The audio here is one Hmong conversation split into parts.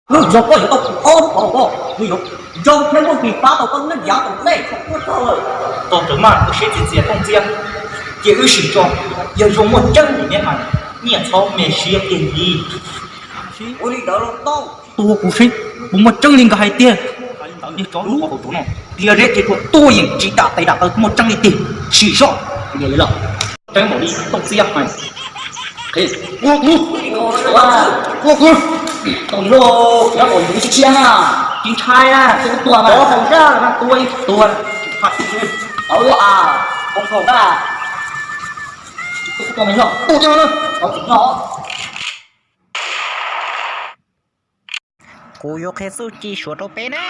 Yog koj yuav tau kuv ob lub qhov uas koj yuav zoo thiab muaj tis pab tau koj neej yav tom ntej. Tau rawm maj, koj siab txias txias Tooj Txiab, cia wb sim tso, yog zoo muaj tseeb li nej hais, nyiaj txhob me siab kiag li. Ua li ntawd los tau. Tua kuv seb puas muaj tseeb li nkawd hais tiag. Yog tsov lub qhov no, tias zeb ces tuaj tuaj yeej tsis dam tes dam taw, muaj tseeb li tiag, sim soj. Tseeb npaum li Tooj Txiab hais. Ua kuv, ua kuv, tau li lauj, yog ua yus tsis tshiab na, tsis ntshai na, tua mas, tua mas, tua, tua, tua, tua mas yog, tua, tua, tua. Kuv yuav qhia txuj ci suav rau peb na.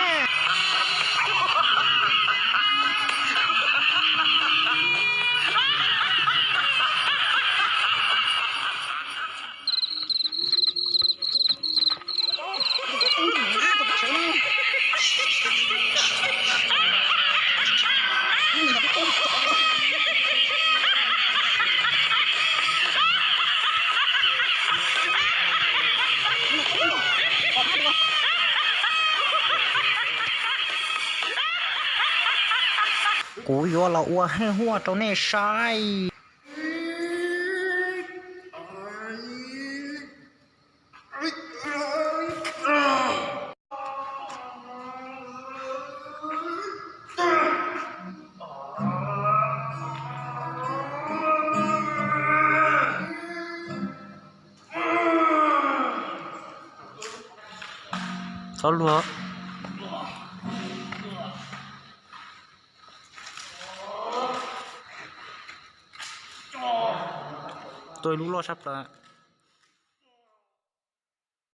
Kuv yuav los ua heej huaj rau nej saib. Txhob luag. Tua ib lub loj sab plaws.